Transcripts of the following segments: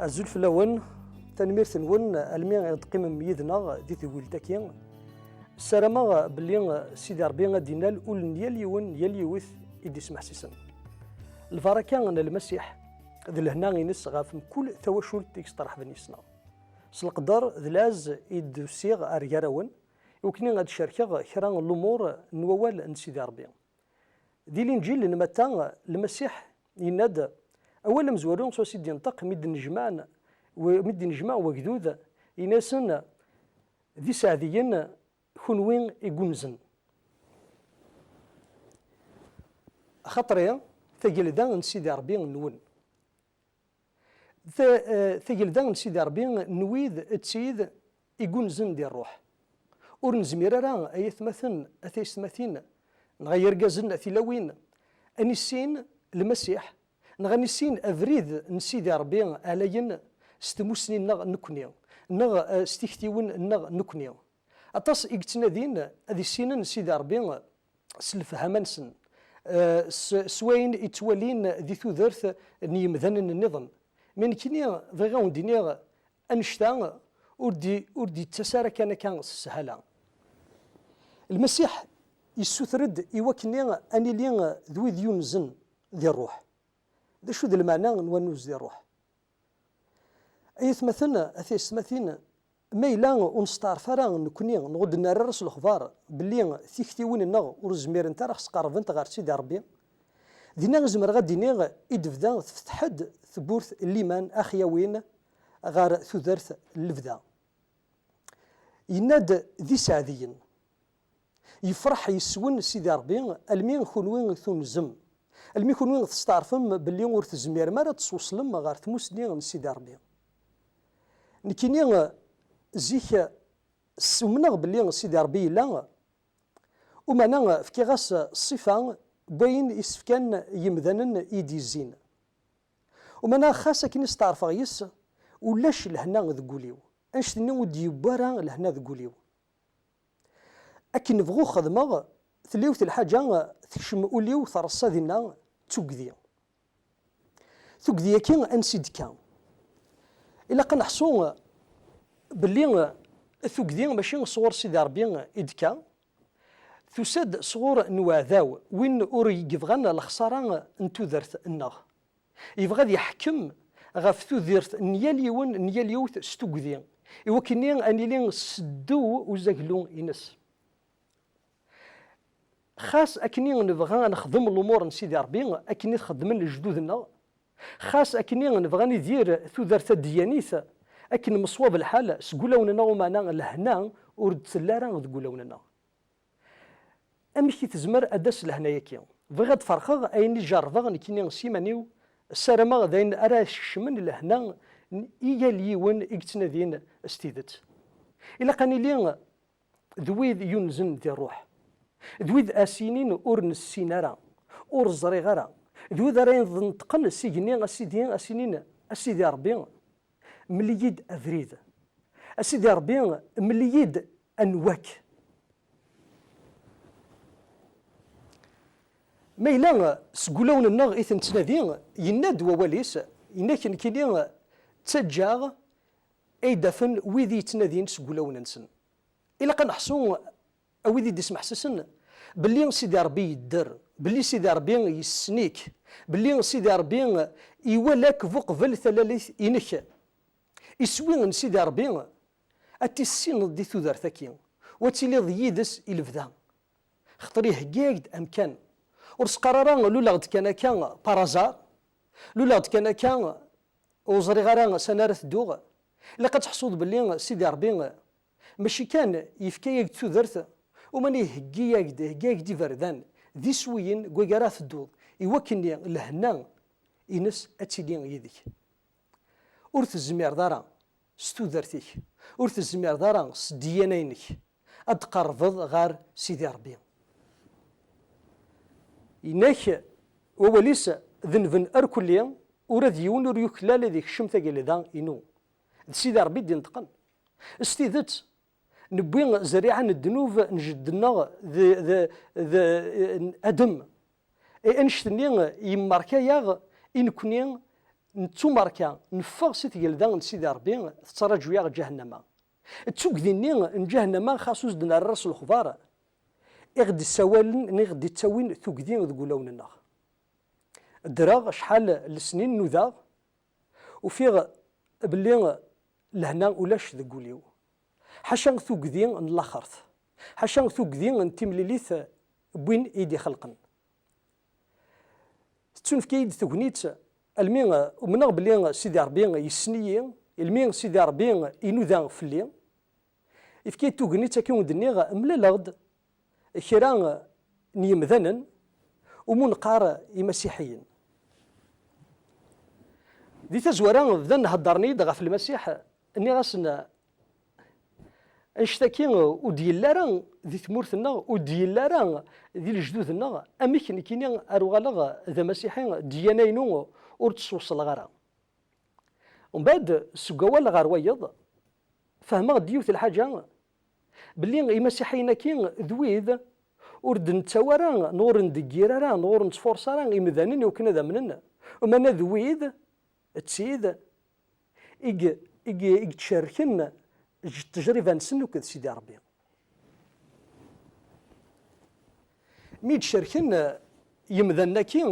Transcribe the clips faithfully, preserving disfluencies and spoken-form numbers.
Azul fell-awen, tanemmirt-nwen almi i d-teqqimem yid-neɣ di tewwilt-agi. Ssarameɣ belli Sidi Ṛebbi ad d-innal ul n yal yiwen, yal yiwet i d-ismeḥsisen. Lbaraka n Lmasiḥ d lehna-ines ɣef mkul tawacult i yesterḥben yes-neɣ. S leqder d lɛezz i d-usiɣ ar gar-awen, i wakken ad d-cerkeɣ kra n lumuṛ n wawal n Sidi Ṛebbi. Di Linǧil n Matta, Lmasiḥ yenna-d, awal amezwaru s wacu i d-yenṭeq mi d-nnejmaɛen, mi d-nnejmaɛ wagdud, yenna-yasen, d iseɛdiyen kunwi i yunzen. Axaṭer tagelda n Sidi Ṛebbi nwen. Ta-, eh, tagelda n Sidi Ṛebbi n wid d tid i yunzen di ṛṛuḥ. Ur nezmir ara, ay atmaten, a taysetmatin, neɣ ay irgazen, a tilawin, ad nissin Lmasiḥ, neɣ ad nissin abrid n Sidi Ṛebbi ɛlayen s tmusni-nneɣ nekkni, neɣ, eh, s tiktiwin-nneɣ nekkni. Aṭas i yettnadin ad issinen Sidi Ṛebbi s lefhama-nsen, eh, s, s wayen i ttwalin di tudert n yimdanen nniḍen. Mi nekkini bɣiɣ a wen-d-iniɣ annect-a ur d-, ur d-yettas ara kan akka s sshala. Lmasiḥ yessuter-d i wakken ad nili d wid yunzen di ṛṛuḥ. D acu d lmeɛna n wannuz di ṛṛuḥ? Ay atmaten, a taysetmatin, ma yella ur nesteɛṛef ara nekkni, neɣ ur d-nerra ara s lexbar belli tiktiwin-nneɣ ur zmirent ara ad ɣ-sqerrbent ɣer Sidi Ṛebbi, dinna i zemreɣ ad d-iniɣ i d-tebda tfetteḥ-d tewwurt n liman axyawin ɣer tudert n lebda. Yenna-d d iseɛdiyen. Yefreḥ yes-wen Sidi Ṛebbi almi kunwi tunzem, almi kunwi testeɛṛfem belli ur tezmirem ara ad tesweṣlem ɣer tmusni n Sidi Ṛebbi. Nekkini zik ssumneɣ belli Sidi Ṛebbi yella, umana fkiɣ-as ṣṣifa n wayen i s-fkan yimdanen i d-yezzin. Umana xas akken i steɛṛfeɣ yes, ulac lehna deg wul-iw. Annect-nni ur d-yewwi ara lehna deg wul-iw. Akken bɣuɣ xedmeɣ, tella yiwet lḥaǧa tekcem ul-iw, terṣa dinna d tugdi. Tugdi-agi ansi d-tekka? Ilaq ad neḥṣu belli tugdi mačči sɣur Sidi Ṛebbi i d-tekka, tusa-d sɣur n uɛdaw, win ur yebɣan lexṣara n tudert-nneɣ. Yebɣa ad yeḥkem ɣef tudert n yal yiwen, n yal yiwet s tugdi, i wakken ad nili seddu uzaglu-ines. Xas akken i nebɣa ad nexdem lumuṛ n Sidi Ṛebbi akken i t-xeddmen lejdud-nneɣ, xas akken i nebɣa ad nidir tudert tadeyyanit akken meṣwab lḥal, seg wulawen-nneɣ umana lehna ur d-telli ara deg wulawen-nneɣ. Amek i tezmer ad d-tas lehna-yagi? Bɣiɣ ad d-ferqeɣ ayen i jerrbeɣ nekkini s yiman-iw, ssarameɣ d ayen ara skecmen lehna n i yal yiwen i yettnadin s tidet. Ilaq ad nili d wid yunzen di ṛṛuḥ, d wid as-yinin ur nessin ara, ur ẓriɣ ara, d wid ara ineṭqen s igenni, a Sidi, a s-inin, a Sidi Ṛebbi, mel-iyi-d abrid. A Sidi Ṛebbi, mel-iyi-d anwa-k. Ma yella seg wulawen-nneɣ i t-nettnadi, yenna-d wawal-is, yenna-k nekkini ttaǧǧaɣ ay d-afen wid i yettnadin seg wulawen-nsen. Ilaq ad neḥṣu a wid i d-ismeḥsisen belli Sidi Ṛebbi yedder, belli Sidi Ṛebbi yessen-ik, belli Sidi Ṛebbi iwala-k bu qbel talalit-inek. Iswi n Sidi Ṛebbi ad t-tissineḍ di tudert-agi, u ad tiliḍ yid-s i lebda. Xaṭer ihegga-yak-d amkan. Ur s-qqar ara luleɣ-d kan akka par hasard, luleɣ-d kan akka ur ẓriɣ ara sani ara tedduɣ. Ilaq ad teḥṣuḍ belli Sidi Ṛebbi mačči kan yefka-yak-d tudert, umani iheggi-yak-d, ihegga-yak-d iberdan d iswiyen deg wagi ara tedduḍ, i wakken lehna-ines ad tili yid-k. Ur tezmireḍ ara s tudert-ik, ur tezmireḍ ara s ddiyana-inek ad d-tqerrbeḍ ɣer Sidi Ṛebbi. Yenna-k wawal-is, denben arkelli, ula d yiwen ur yuklal ad ikcem tagelda-inu. D Sidi Ṛebbi i d-ineṭqen. S tidet, newwi zzerriɛa n ddnub n jeddi-nneɣ d, d, d, n Adem. E, annect-nni yemmerka-yaɣ i nekni nettumerka, neffeɣ si tgelda n Sidi Ṛebbi, tettraǧu-yaɣ ǧahennama. D tugdi-nni n ǧahennama, xas ur s-d-nerra s lexbar, i ɣ-d-issawalen, i ɣ-d-ittawin tugdi deg wulawen-nneɣ. Ddreɣ acḥal n lesnin nudaɣ, ufiɣ belli lehna ulac deg wul-iw. Ḥaca tugdi n laxert, ḥaca tugdi n timlilit n win i yi-d-ixelqen. Tettunefk-iyi-d tegnit, almi umneɣ belli Sidi Ṛebbi yessen-iyi, almi Sidi Ṛebbi inuda fell-i. Yefka-yi-d tugnit, akka i wen-d-nniɣ, mlaleɣ-d kra n yemdanen umi neqqar imasiḥiyen. Di tazwara, bdan heddren-iyi-d ɣef Lmasiḥ, nniɣ-asen, annect-agi ur d-yelli ara di tmurt-nneɣ, ur d-yelli ara di lejdud-nneɣ, amek nekkini ar uɣaleɣ d amasiḥi, ddiyana-inu ur tt-swesleɣ ara. Umbeɛd, seg wawal ɣer wayeḍ, fehmeɣ-d yiwet lḥaǧa, belli imasiḥiyen-agi d wid ur d-nettawi ara, neɣ ur ndeggir ara, neɣ ur nettfurṣ ara imdanen i wakken ad amnen, umana d wid, d tid, i g-, i g-, i yettcerken ttejriba-nsen akked Sidi Ṛebbi. Mi d-cerken yemdanen-agi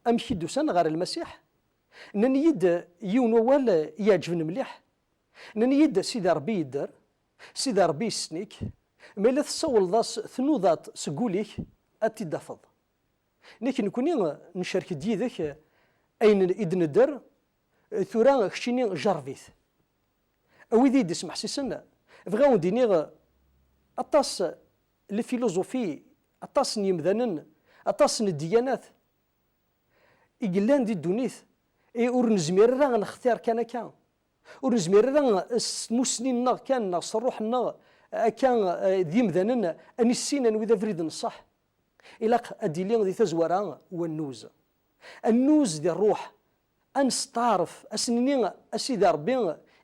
amek i d-usan ɣer Lmasiḥ, nnan-iyi-d yiwen wawal i iɛeǧben mliḥ. Nnan-iyi-d, Sidi Ṛebbi yedder, Sidi Ṛebbi yessen-ik, ma yella tessawleḍ-as, tnudaḍ seg wul-ik, ad t-id-tafeḍ. Nekk, nekkni ncerk-d yid-k ayen i d-nedder, tura keččini jerreb-it. A wid i yi-d-ismeḥsisen, bɣiɣ ad wen-d-iniɣ aṭas n lfiluẓufi, aṭas n yemdanen, aṭas n ddyanat i yellan di ddunit, i ur nezmir ara ad nextir kan akka. Ur nezmir ara s tmussni-nneɣ kan neɣ s ṛṛuḥ-nneɣ akka, eh, d imdanen, ad nissin anwi d abrid n ṣṣeḥ. Ilaq ad d-yili di tazwara wannuz. Annuz di ṛṛuḥ, ad nesteɛṛef, ad s-nini a Sidi Ṛebbi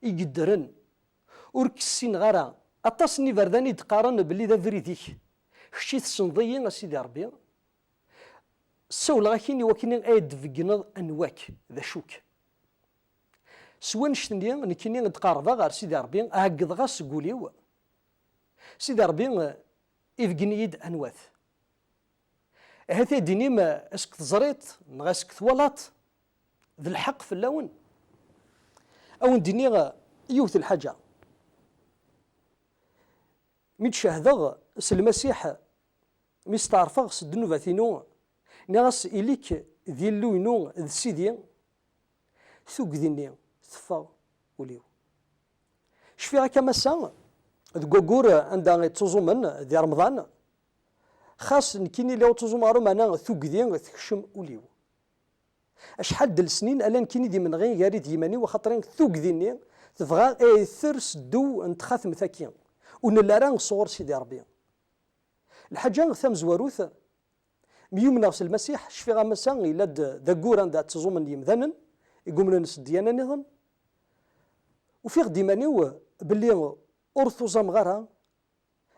i yeddren. Ur k-ssineɣ ara. Aṭas n iberdan i d-qqaren belli d abrid-ik. Kečči tessneḍ-iyi a Sidi Ṛebbi. Ssawleɣ-ak-in i wakken ad d-tbeggneḍ anwa-k, d acu-k. S wannect-nni, nekkini d-qerrbeɣ ɣer Sidi Ṛebbi, ɛeggḍeɣ-as seg wul-iw. Sidi Ṛebbi ibeggen-iyi-d anwa-t. Ahat ad d-tinim, est-ce que teẓriḍ neɣ est-ce que twalaḍ, d lḥeqq fell-awen. Ad wen-d-iniɣ yiwet n lḥaǧa. Mi d-cehdeɣ s Lmasiḥ, mi steɛṛfeɣ s ddnubat-inu, nniɣ-as, ili-k d Illu-inu d Sidi, tugdi-nni teffeɣ ul-iw. Cfiɣ akka massa, deg waggur anda i ttuẓumen di Remḍan, xas nekkini lliɣ ur ttuẓumeɣ ara, meɛna tugdi tekcem ul-iw. Acḥal d lesnin ala nekkini d imenɣi gar-i d yiman-iw, axaṭer tugdi-nni tebɣa ad ters ddew n txatemt-agi, ur nelli ara sɣur Sidi Ṛebbi. Lḥaǧa tamezwarut, mi yumneɣ s Lmasiḥ, cfiɣ am ass-a yella-d d aggur anda ttẓumen yemdanen, i yumnen s ddiyana nniḍen. Ufiɣ-d iman-iw belli ur tuẓameɣ ara,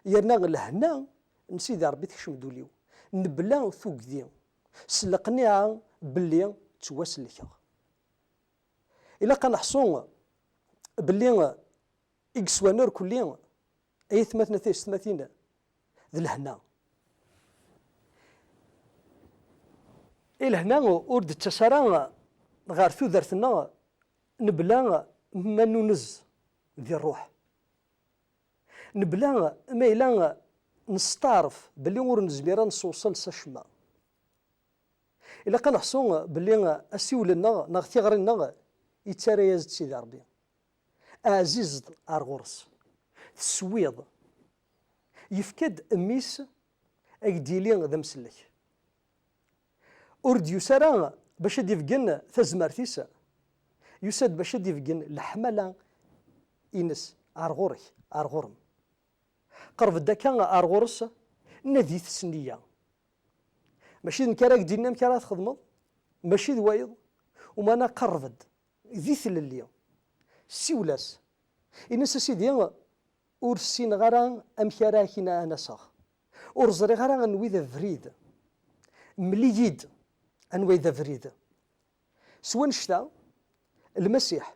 yerna lehna n Sidi Ṛebbi tekcem-d ul-iw, mebla tugdi, s leqniɛa belli ttwasellkeɣ. Ilaq ad neḥṣu belli i yeswan irkelli, ay atmaten, a tiyessetmatin, d lehna. I lehna ur d-tettas ara ɣer tudert-nneɣ mebla ma nunez di ṛṛuḥ. Mebla ma yella nesteɛṛef belli ur nezmir ad nessewṣel s acemma. Ilaq ad neḥṣu belli asiwel-nneɣ neɣ tiɣri-nneɣ yettarra-yas-d Sidi Ṛebbi. Ɛziz-d ar ɣur-s. Teswiḍ. Yefka-d mmi-s ad ak-d-yili d amsellek. Ur d-yusi ara bac ad d-ibeggen tazmert-is, yusa-d bac ad d-ibeggen leḥmala-ines ar ɣur-k, ar ɣur-m. Qerreb-d akka ar ɣur-s, nadi-t s nneyya. Mačči d nekk ara ak-d-inin amek ara txedmeḍ, mačči d wayeḍ, umana qerreb-d, di tlelli, siwel-as. Ini-as, a Sidi, ur ssineɣ ara amek ara ak-in-, an-aseɣ. Ur ẓriɣ ara anwa i d abrid. Mel-iyi-d anwa i d abrid. S wannect-a, Lmasiḥ,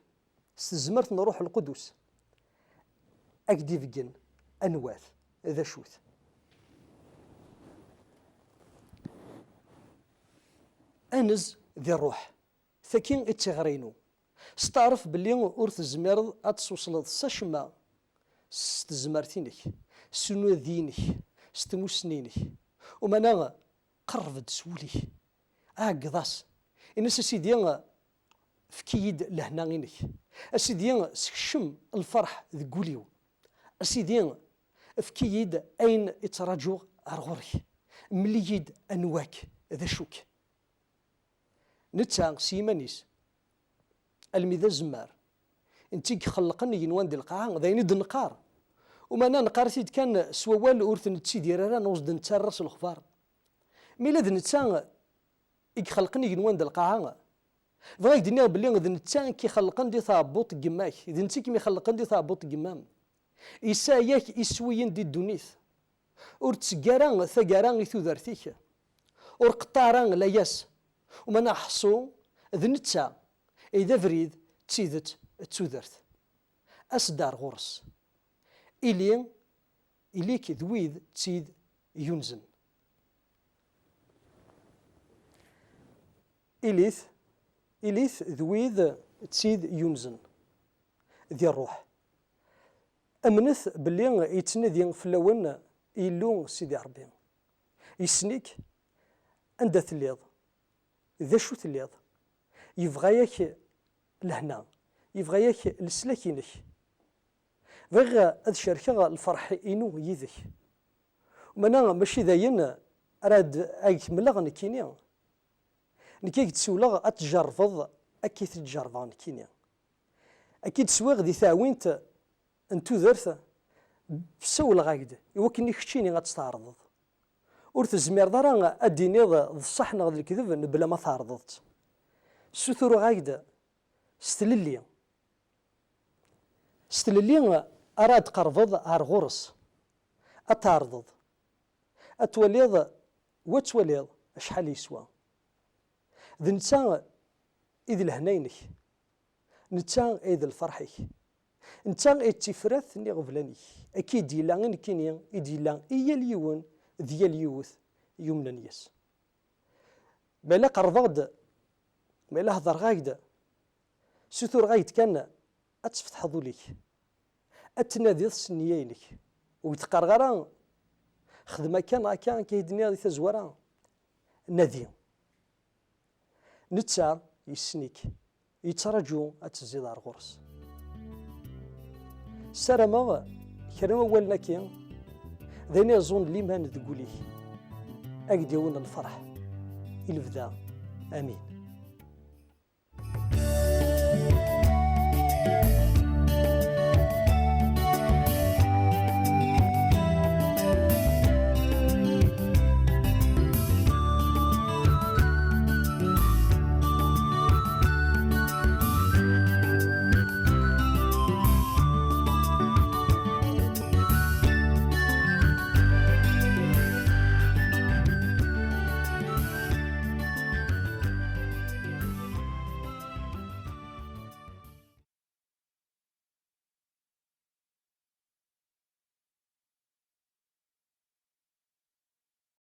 s tezmert n Ṛṛuḥ Lqudus, ad k-d-ibeggen anwa-t, d acu-t. Anez di ṛṛuḥ, tagi i d tiɣri-inu. Steɛṛef belli ur tezmireḍ ad teswesleḍ s acemma s tezmert-inek, s unadi-inek, s tmussni-inek. Umana, qerreb-d s wul-ik, ɛeggeḍ-as, in-as: "A Sidi, efk-iyi-d lehna-inek. A Sidi, sekcem lferḥ deg wul-iw. A Sidi, efk-iyi-d ayen i ttṛaǧuɣ ar ɣur-k. Mel-iyi-d anwa-k, d acu-k." Netta s yiman-is, almi d azemmar, netta i ixelqen igenwan di lqaɛa, d ayen i d-neqqar. Umana neqqar-it-id kan s wawal, ur t-nettidir ara, neɣ ur s-d-nettarra s lexbar. Mi la d netta i ixelqen igenwan di lqaɛa, bɣiɣ ad k-d-iniɣ belli d netta i k-ixelqen di tɛebbuḍt n yemma-k, d netta i kem-ixelqen di tɛebbuḍt n yemma-m. Yesɛa-yak iswiyen di ddunit. Ur tteg ara taggara i tudert-ik. Ur qeṭṭeɛ ara layas. Umana ḥṣu, d netta i d abrid, d tidet, d tudert. As-d ar ɣur-s. Ili, ili-k d wid d tid yunzen. Ilit, ilit d wid d tid yunzen di ṛṛuḥ. Amnet belli yettnadi fell-awen Illu Sidi Ṛebbi. Yessen-ik anda telliḍ, d acu telliḍ. Yebɣa-yak lehna, yebɣa-yak leslak-inek. Bɣiɣ ad cerkeɣ lferḥ-inu yid-k. Umana mačči d ayen ara d-, ad k-mleɣ nekkini. Nekk ad k-d-siwleɣ ad tjerrbeḍ akka i t-id-jerrbeɣ nekkini. Ad k-id-swiɣ di teɛwint n tudert, ssawleɣ-ak-d i wakken i keččini ad tt-tɛerḍeḍ. Ur tezmireḍ ara ad d-tiniḍ d ṣṣeḥ neɣ d lekdeb mebla ma tɛerḍeḍ-tt. Ssutureɣ-ak-d s tlelli. S tlelli ara d-tqerbeḍ ar ɣur-s, ad tɛerḍeḍ, ad twaliḍ, wa twaliḍ acḥal yeswa. D netta i d lehna-inek, netta i d lferḥ-ik, netta i d tifrat n iɣeblan-ik. Akka i d-yella i nekkini, i d-yella i yal yiwen d yal yiwet yumnen yes. Ma yella qerrbeɣ-d, ma yella hedreɣ-ak-d, sutureɣ-ak-d kan ad tfetḥeḍ ul-ik, ad tnadiḍ s nniya-inek. Ur d-qqareɣ ara xdem akka neɣ akka, akka i d-nniɣ di tazwara. Nadi. Netta yessen-ik, yettraǧu ad tezziḍ ar ɣur-s. Ssarameɣ kra n wawalen-agi d ayen iẓun liman deg wul-ik, ad k-d-yawin lferḥ i lebda. Amin.